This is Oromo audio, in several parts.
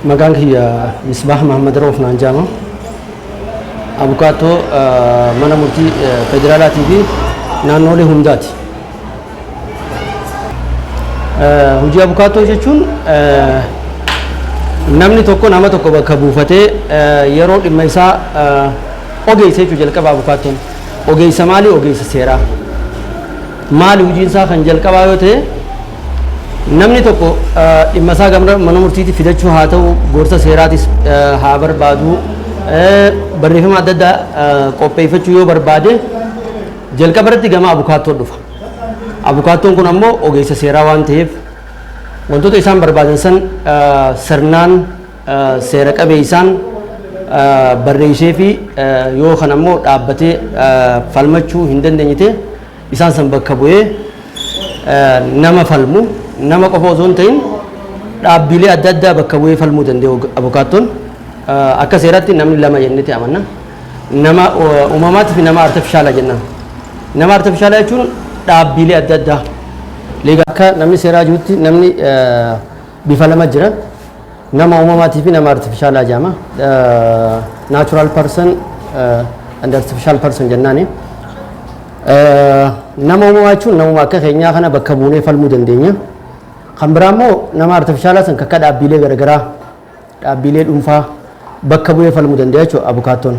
Maqaan kiyya Misbaah Mahammad Roof naan jedhama. Abukaattoo mana murtii federaalaatii fi naannoolee hundaati. Hojii abukaattoo jechuun namni tokko nama tokko bakka buufatee yeroo dhimma isaa ogeessa jechuudha jalqaba abukaattoon. Ogeessa maali? Ogeessa seeraa. Maali hojiin isaa kan jalqabaa yoo ta'e, namni tokko dhimma isaa gara mana murtiitti fidachuu haa ta'u, gorsa seeraatis haa barbaadu, barreeffama adda addaa qopheeffachuu yoo barbaade, jalqaba irratti gama abukaattoo dhufa. Abukaattoon kun ammoo ogeessa seeraa waan ta'eef, wantoota isaan barbaadan san sirnaan seera qabeessaan barreessee fi yoo kan ammoo dhaabbatee falmachuu hin dandeenye ta'e, isaan san bakka bu'ee nama falmu. Nama qofa osoo hin ta'in, dhaabbilee adda addaa bakka bu'ee falmuu danda'u abukaattoon. Akka seeratti namni lama jennetti amanna. Nama uumamaatii fi nama artificial jenna. Nama artificial jechuun dhaabbilee adda addaa. Akka namni seeraa jirutti namni bifa lama jira. Nama uumamaatii fi nama artificial jedhama. Natural person and artificial person jennaani. Nama uumamaa jechuun namuma akka keenyaa kana bakka buunee falmuu dandeenya. Kan biraa immoo nama artificial san akka dhaabbilee garaagaraa, dhaabbilee dhuunfaa bakka bu'ee falmuu danda'a jechuudha abukaattoon.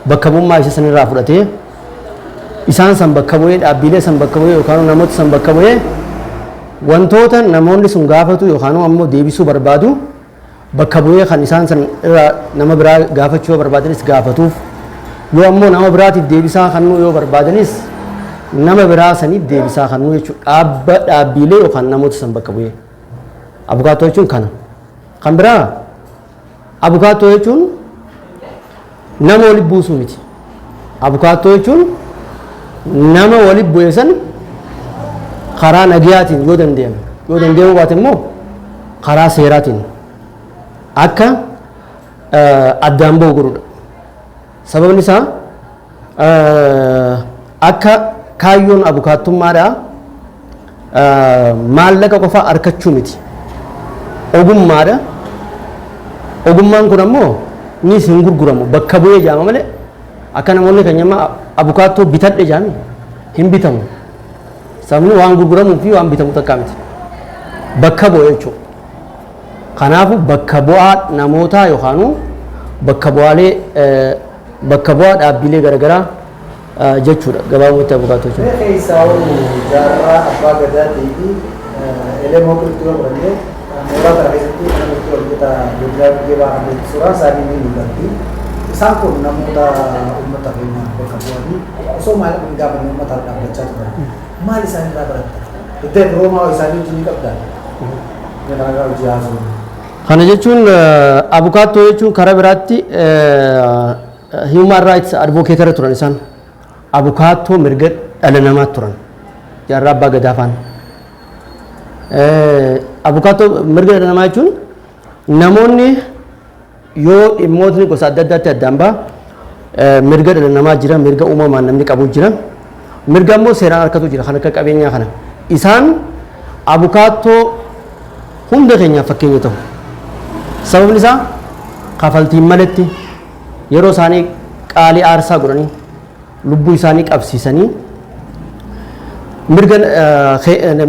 Bakka bu'ummaa isa sanirraa fudhatee isaan san bakka bu'ee, dhaabbilee san bakka bu'ee yookaan namoota san bakka bu'ee, wantoota namoonni sun gaafatu yookaan ammoo deebisuu barbaadu bakka bu'ee, kan isaan san irraa nama biraa gaafachuu yoo barbaadanis gaafatuuf, yoo ammoo nama biraatiif deebisaa kennuu yoo barbaadanis nama biraa saniif deebisaa kennuu jechuudha. Dhaabba, dhaabbilee yookaan namoota san bakka bu'ee. Abukaattoo jechuun kana. Kan biraa, abukaattoo jechuun nama walitti buusuu miti. Abukaattoo jechuun nama walitti bu'e san karaa nagayaatiin yoo danda'ame, yoo danda'amuu baate immoo karaa seeraatiin akka addaan bahu godhudha. Sababni isaa, akka kaayyoon abukaattummaadhaa maallaqa qofa argachuu miti. Ogummaadha. Ogummaan kun ammoo nis hin gurguramu, bakka bu'ee jaama malee, akka namoonni kan nyama abukaattoo bitadhe jaami hin bitamu. Sababni waan gurguramuu fi waan bitamu takkaa miti. Bakka bu'e jechuudha. Kanaafuu bakka bu'aa namootaa yookaan bakka bu'aalee, bakka bu'aa dhaabbilee garaagaraa jechuudha gabaabumatti abukaattoo jechuudha. Mee keessaa Jaarraa Abbaa Gadaatii fi Elemoo Qilxuu yoo fudhannee, mooraa kana keessatti mana murtii hojjeta godina Harargee Bahaa kan suuraan isaanii ni mul'atti. Isaan kun namoota uummata keenya bakka bu'anii osoo maallaqa hin gaafanne uummataaf dhaabbachaa turan. Maal isaan irraa barattan? Iddoo Roomaa isaanii wajjin ni qabdaa? Mee kanarraa hojii haasa'u. Kana jechuun, abukaattoo jechuun karaa biraatti human rights advocate turan isaan. Abukaattoo mirga dhala namaa turan. Jaarraa Abbaa Gadaa faan. Abukaattoo mirga dhala namaa jechuun namoonni yoo dhimmootni gosa adda addaatti addaan ba'a, mirga dhala namaa jira, mirga uumamaan namni qabu jira, mirga immoo seeraan harkatu jira, kan akka qabeenyaa kana. Isaan abukaattoo hunda keenyaaf fakkeenya ta'u. Sababni isaa, kafaltiin malatti yeroo isaanii qaalii aarsaa godhanii, lubbuu isaanii qabsiisanii,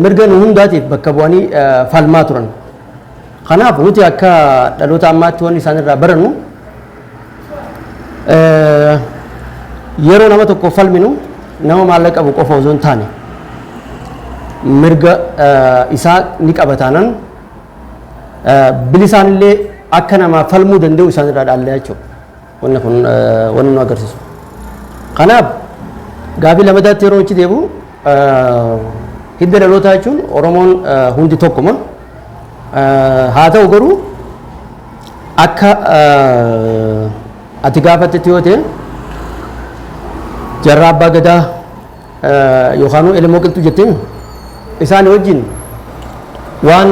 mirga nu hundaatiif bakka bu'anii falmaa turan. Kanaaf nuti akka dhaloota ammaatti wanni isaan irraa barannu, yeroo nama tokko falminu nama maallaqa qabu qofa osoo hin taane, mirga isaa ni qaba taanaan bilisaan illee akka namaa falmuu danda'u isaan irraa dhaallee jechuudha. Wanni kun wanni nu agarsiisu. Kanaaf gaafii lamataatti yeroo achi deebi'u, hidda dhalootaa jechuun Oromoon hundi tokkuma. Haa ta'u garuu, akka ati gaafattetti yoo ta'e, Jaarraa Abbaa Gadaa yookaan Elemoo Qilxuu jetteen isaan wajjin waan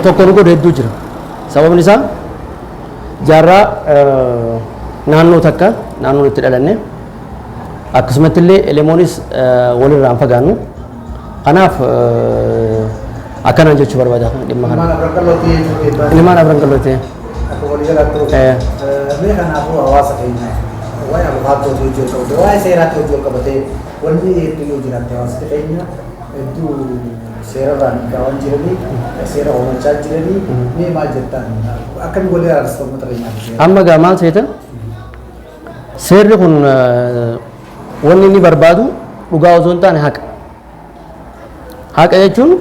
tokko nu godhu hedduu jira. Sababni isaa, jaarraa naannoo takka naannoo itti dhalanne, akkasumatti illee Elemoonis walirraa hin fagaannu. Kanaaf Akkanaan jechuu barbaada dhimma kana. Ilmaan Afran Qal'ootti jechuudha. Ilmaan Afran Qal'ootti. Akka waliigalaatti. Mee kanaafuu hawaasa keenya waa'ee abukaattoo hojii wal qabatee, waa'ee seeraatti hojii wal qabatee wanni hedduu yoo jiraatte, hawaasni keenya hedduu seerarraan waan jiranii, seera oolchaa jiranii, mee maal jettaan, akkami walii araarsitu uummata keenyaaf seera? Amma gaa maal seeta? Seerri kun wanni inni barbaadu dhugaa osoo hin taane haqa. Haqa jechuun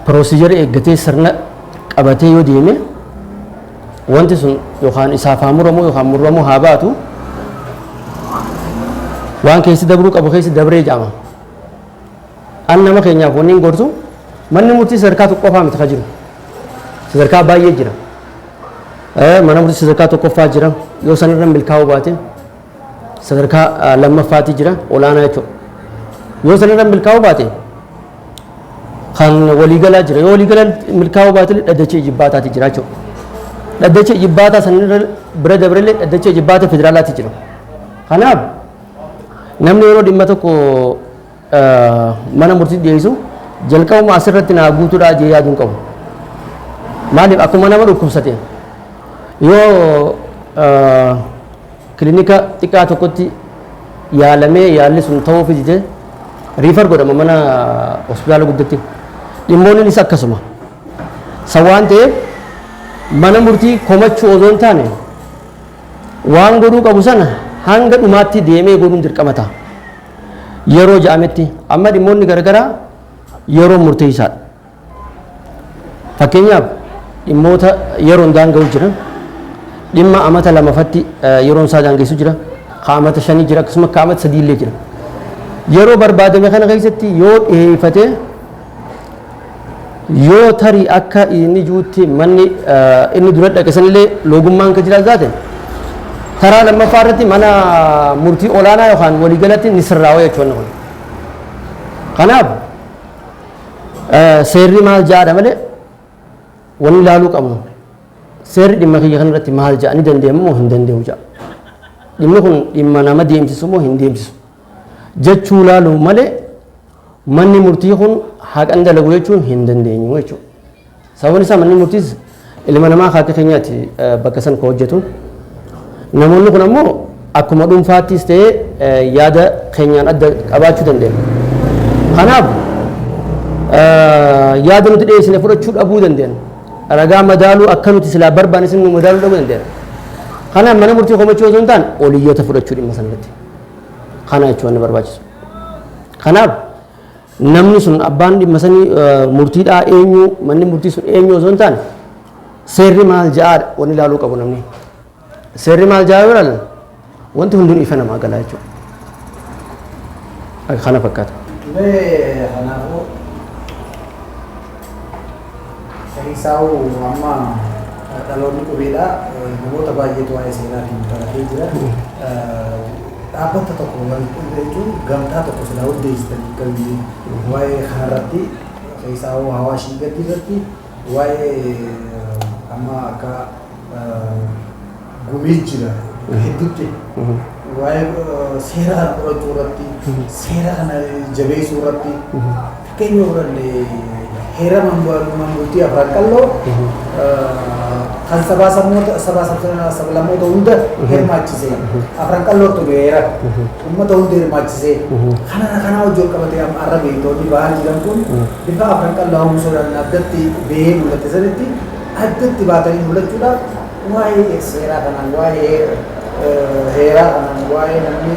procedure eeggatee, sirna qabatee yoo deeme, wanti sun yookaan isaaf haa muramu yookaan muramuu haa baatu, waan keessi dabruu qabu keessi dabree jedhama. An nama keenyaaf wanni hin gorsu, manni murtii sadarkaa tokkoffaa miti ka jiru. Sadarkaa baay'ee jira. Mana murtii sadarkaa tokkoffaa jira. Yoo sanirra milkaa'uu baate, sadarkaa lammaffaatti jira, olaanaa jechuudha. Yoo sanirra milkaa'uu baate, kan waliigalaa jira. Yoo waliigalaa milkaa'uu baate, dhaddacha ijibbaataati jira jechuudha. Dhaddacha ijibbaataa sanirra bira dabrellee dhaddacha ijibbaata federaalaati jira. Kanaaf namni yeroo dhimma tokko mana murtii dhiyeessu, jalqabuma asirratti naa guutuudhaa jee yaaduu hin qabu. Maaliif? Akkuma nama dhukkubsate, yoo kilinika xiqqaa tokkotti yaalamee yaalli sun ta'uu dide, refer godhama mana hospitaala guddatti. Dhimmoonnis akkasuma. San waan ta'eef mana murtii komachuu osoo hin taane, waan godhuu qabu sana hanga dhumaatti deemee godhuun dirqama ta'a. Yeroo ja'ametti amma dhimmoonni garagaraa yeroo murteessaadha. Fakkeenyaaf dhimmoota yeroon daanga'u jira. Dhimma amata lamafatti yeroon isaa daangessu jira. Ka amata 5 jira, akkasuma ka amata 3 illee jira. Yeroo barbaadame kana keessatti yoo dhiyeeffate, yoo tarii akka inni jirutti manni inni dura dhaqe sanillee loogummaan kan jiraatu taate, karaa lammaffaa irratti mana murtii olaanaa yookaan waliigalatti ni sirraa'u jechuudha kun. Kanaaf seerri maal jaadha malee, wanni ilaaluu qabnu seerri dhimma kiyya kanarratti maal ja'a, ni danda'amu moo hin danda'u ja'a. Dhimmi kun dhimma nama deemsisu moo hin deemsisu jechuu ilaaluu malee, manni murtii kun haqan dalagu jechuun hin dandeenyu jechuudha. Sababni isaa manni murtiis ilma namaa akka keenyaatti bakka san ka hojjetu. Namoonni kun ammoo akkuma dhuunfaattis ta'ee yaada keenyaan adda qabaachuu dandeenya. Kanaaf yaada nuti dhiyeessine fudhachuu dhabuu dandeenya. Ragaa madaaluu akka nuti silaa barbaanne sin nu madaaluu dhabuu dandeenya. Kanaaf mana murtii komachuu osoo hin taane, oliyyata fudhachuu dhimma sanarratti. Kana jechuun inni barbaachisu. Kanaaf namni sun abbaan dhimma sanii murtiidhaa eenyu, manni murtii sun eenyu osoo hin taane, seerri maal ja'aadha wanni ilaaluu qabu namni. Seerri maal ja'aa yoo ilaalan, wanti hundinuu ifa namaa galaa jechuudha. Kana fakkaata. Mee kanaafuu Fayyisaa'uu, amma dhaloonni qubeedha, namoota baay'eetu waa'ee seeraatiin baratee jira. Dhaabbata tokko jechuun gamtaa tokko silaa hundeessitanii galmee waa'ee kanarratti, Fayyisaa'uu hawaashii gadi irratti, waa'ee amma akka gumii jira hedduutti, waa'ee seera kana qorachuu irratti, seera kana jabeessuu irratti, fakkeenya fudhanne heera manmultii Afran Qalloo kan sabaa sabmoota, sabaa sablammoota hunda hirmaachise, Afran Qallootti heera uummata hunda hirmaachise, kana kana hojii ol qabatee amma arra beektoonni bahaa jiran kun bifa Afran Qalloo hawwisoodhaan addatti bahee mul'ate sanitti addatti baatanii mul'achuudhaaf, waa'ee seeraa kanaan, waa'ee heeraa kanaan, waa'ee namni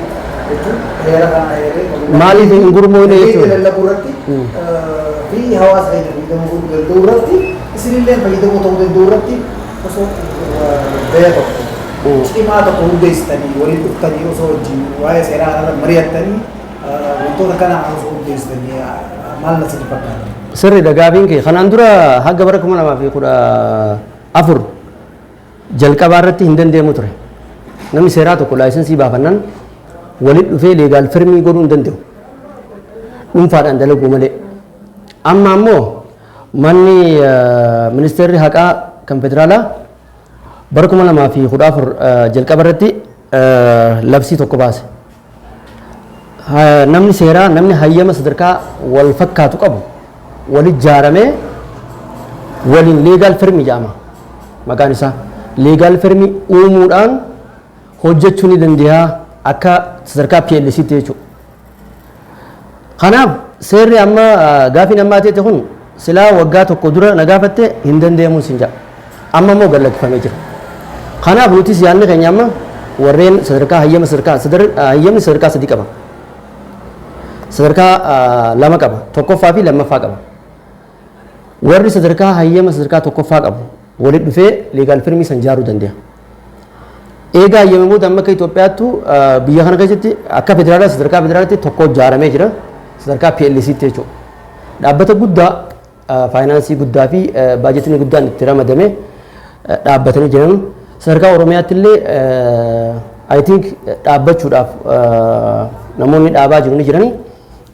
jechuun heera kana heeree Maaliif hin gurmoofne jechuudha. Lallabuu irratti fi hawaasa keenya fayyadamuu godhuu danda'u irratti, isinillee fayyadamoo ta'uu danda'u irratti, osoo gaya tokko cimaa tokko hundeessitanii waliin dhuftanii, osoo wajjin waa'ee seeraa kanarra mari'attanii, wantoota kana osoo hundeessitanii maal na sitti fakkaata? Sirriidha gaafiin kee. Kanaan dura haga bara 2014 jalqabaa irratti hin danda'amu ture. Namni seeraa tokko license baafannaan walitti dhufee legal firm godhuu hin danda'u. Dhuunfaadhaan dalaguu malee. Amma ammoo manni ministeerri haqaa kan federaalaa bara 2014 jalqaba irratti labsii tokko baase. Namni seeraa, namni hayyama sadarkaa wal fakkaatu qabu wal ijaaramee waliin legal firm jedhama maqaan isaa. Legal firm uumuudhaan hojjechuu ni danda'a akka sadarkaa PLCtti jechuudha. Kanaaf seerri amma gaafiin ammaa ta'e kun silaa waggaa tokko dura na gaafatte hin danda'amu sin jedha. Amma immoo gad lakkifamee jira. Kanaaf nutis yaadni keenya amma warreen sadarkaa hayyama sadarkaa hayyamni sadarkaa sadii qaba. Sadarkaa lama qaba. Tokkoffaa fi lammaffaa qaba. Warri sadarkaa hayyama sadarkaa tokkoffaa qabu walitti dhufee legal firmii san ijaaruu danda'a. Eegaa hayyame booda amma akka Itoophiyaattu biyya kana keessatti akka federaalaa sadarkaa federaalaatti tokko ijaaramee jira. Sadarkaa PLCtti jechuudha. Dhaabbata guddaa faayinaansii guddaa fi baajetni guddaan itti ramadame dhaabbatanii jiran. Sadarkaa Oromiyaatti illee I think dhaabbachuudhaaf namoonni dhaabaa jiru ni jirani.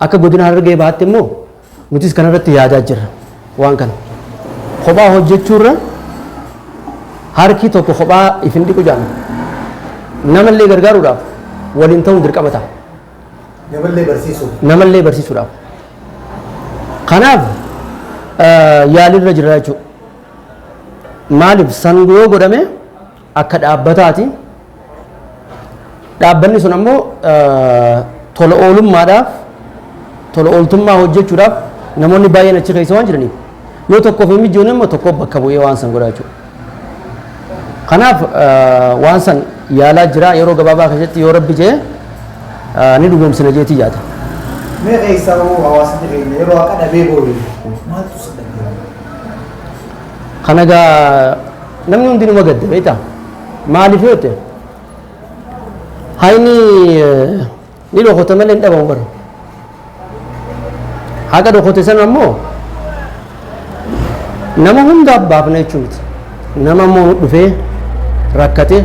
Akka godina Harargee Bahaatti immoo nutis kanarratti yaadaa jirra waan kana. Kophaa hojjechuurra harki tokko kophaa ifin dhiqu jaama. Namallee gargaaruudhaaf waliin ta'uun dirqama ta'a. Namallee barsiisuuf. Namallee barsiisuudhaaf. Kanaaf yaalirra jira jechuudha. Maaliif san yoo godhame akka dhaabbataati. Dhaabbanni sun ammoo tola oolummaadhaaf, tola ooltummaa hojjechuudhaaf namoonni baay'een achi keessa waan jiraniif yoo tokkoof hin mijoone immoo tokkoof bakka bu'ee waan san godha jechuudha. Kanaaf waan san yaalaa jira, yeroo gabaabaa keessatti yoo Rabbi jee ni dhugoomsina jeetii yaada. Mee keessaa hawaasni keenya yeroo akka dhabee boo'e maaltu si dhaga'ama? Kana gaa namni hundi numa gadda beektaa? Maaliif yoo ta'e, hayni ni dhokota malee hin dhabamu bara. Haqa dhokote sana ammoo nama hundaaf baafna jechuu miti. Nama immoo dhufee rakkate,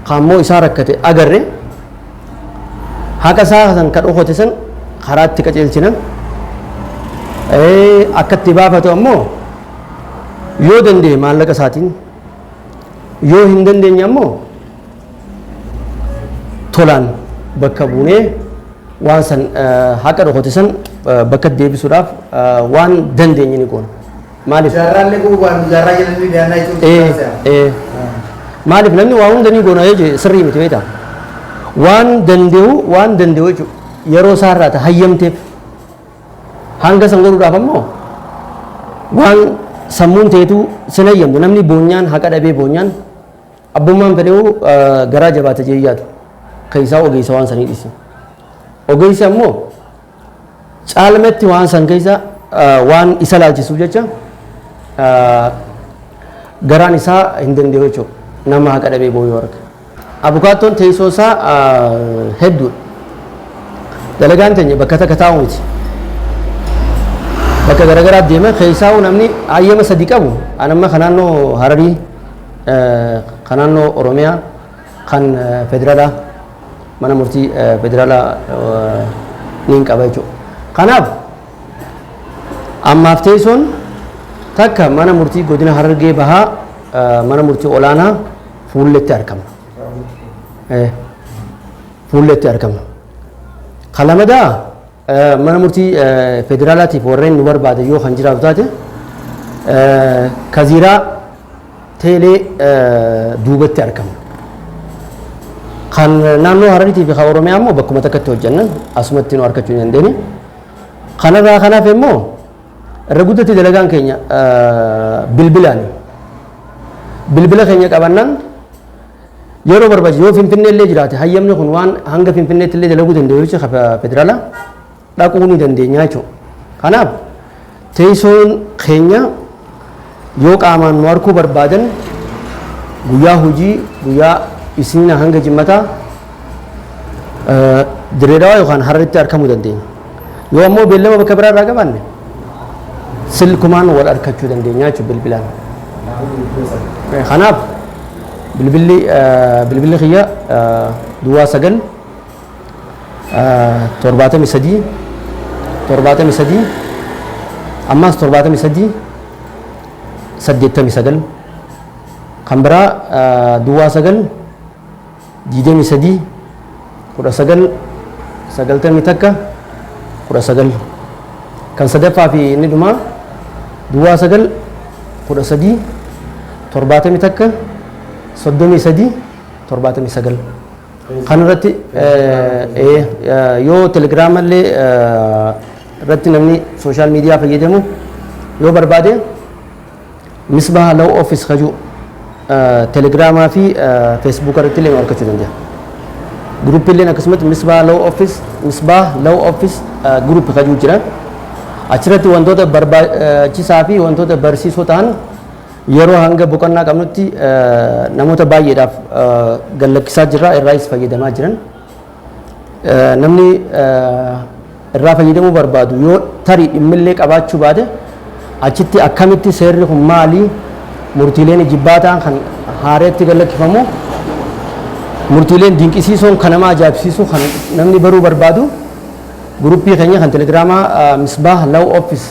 kaammoo isaa rakkate agarre, haqa isaa san ka dhokote san karaa itti qajeelchina. Akka itti baafatu ammoo yoo danda'e maallaqa isaatiin, yoo hin dandeenye ammoo tolaan bakka buunee waan san haqa dhokote san bakka deebisuudhaaf waan dandeenye ni goona. Maaliif? Jaarraallee gubaan jaarraa jedhanii dhiyaannaa jechuun. Maaliif namni waa hunda ni goona yoo sirrii miti beektaa? Waan danda'u, waan danda'u jechuudha. Yeroo isaa irraa hayyamteef hanga san godhuudhaaf ammoo waan sammuun teetu sin hayyamtu. Namni boonyaan haqa dhabee boonyaan abbummaan fedheewu garaa jabaata jee yaadu keessaa ogeessa waan sanii dhiisi. Ogeessi ammoo caalmetti waan san keessa waan isa laalchisuuf jecha garaan isaa hin danda'u jechuudha. Nama haqa dhabee booyuu arga. Abukaattoon teessoo isaa hedduudha. Dalagaan teenya bakka takka taa'u miti. Bakka garaagaraa deema. Keessaa namni hayyama sadi qabu an amma kan naannoo Hararii, kan naannoo Oromiyaa, kan federaalaa, mana murtii federaalaa niin qaba jechuudha. Kanaaf ammaaf teessoon takka mana murtii godina Harargee Bahaa, mana murtii olaanaa fuulletti argama. Fuulletti argama. Kalamadaa mana murtii federaalaatiif warreen nu barbaade yoo kan jiraatu taate, kaziiraa teelee duubatti argama. Kan naannoo Harariitii fi kan Oromiyaa immoo bakkuma takkatti hojjenna, asumatti nu argachuu hin dandeenye. Kanarraa kanaaf immoo irra guddatti dalagaan keenya bilbilaani. Bilbila keenya qabannaan yeroo barbaachisu yoo Finfinnee illee jiraate, hayyamni kun waan hanga Finfinneetti illee dalaguu danda'u jechuudha, federaalaa dhaquu ni dandeenya jechuudha. Kanaaf teessoon keenya yoo qaamaan nu arguu barbaadan guyyaa hojii guyyaa isniina hanga jimmataa Direedawaa yookaan Hararitti argamuu dandeenya. Yoo ammoo beellama bakka biraa irraa qabaanne silkumaan wal argachuu dandeenya jechuudha, bilbilaan. Kanaaf bilbilli kiyya 09 73 73 ammaas 73 89, kan biraa 09 23 19 91 19. Kan sadaffaa fi inni dhumaa 09 13 71 33 79. Kan irratti yoo Telegiraama illee irratti namni social media fayyadamu yoo barbaade, Misbah Law Office kajuu Telegiraamaa fi Feesbuuk irratti illee argachuu danda'a. Guruppii illee akkasumatti Misbah Law Office, Misbah Law Office group kajuu jira. Achirratti wantoota barbaachisaa fi wantoota barsiisoo ta'an yeroo hanga boqonnaa qabnutti namoota baay'eedhaaf gallakkisaa jirra, irraayis fayyadamaa jiran. Namni irraa fayyadamuu barbaadu yoo tarii dhimmillee qabaachuu baate, achitti akkamitti seerri kun maali, murtiileen jibbaataan kan haareetti gallakkifamu, murtiileen dinqisiisoon kan nama ajaa'ibsiisu kan namni baruu barbaadu, guruppii keenya kan Telegiraamaa Misbaah Law Office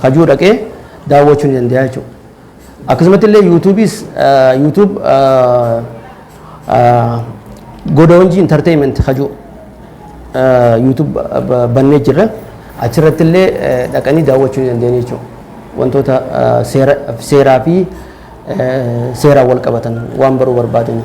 kajuu dhaqee daawwachuu ni danda'a jechuudha. Akkasumatti illee yuutuubiis, YouTube Godoonjii Entertainment kajuu YouTube bannee jirra. Achirratti illee dhaqanii daawwachuu ni dandeenye jechuudha. Wantoota seeraa fi seeraan wal qabatan waan baruu barbaadan.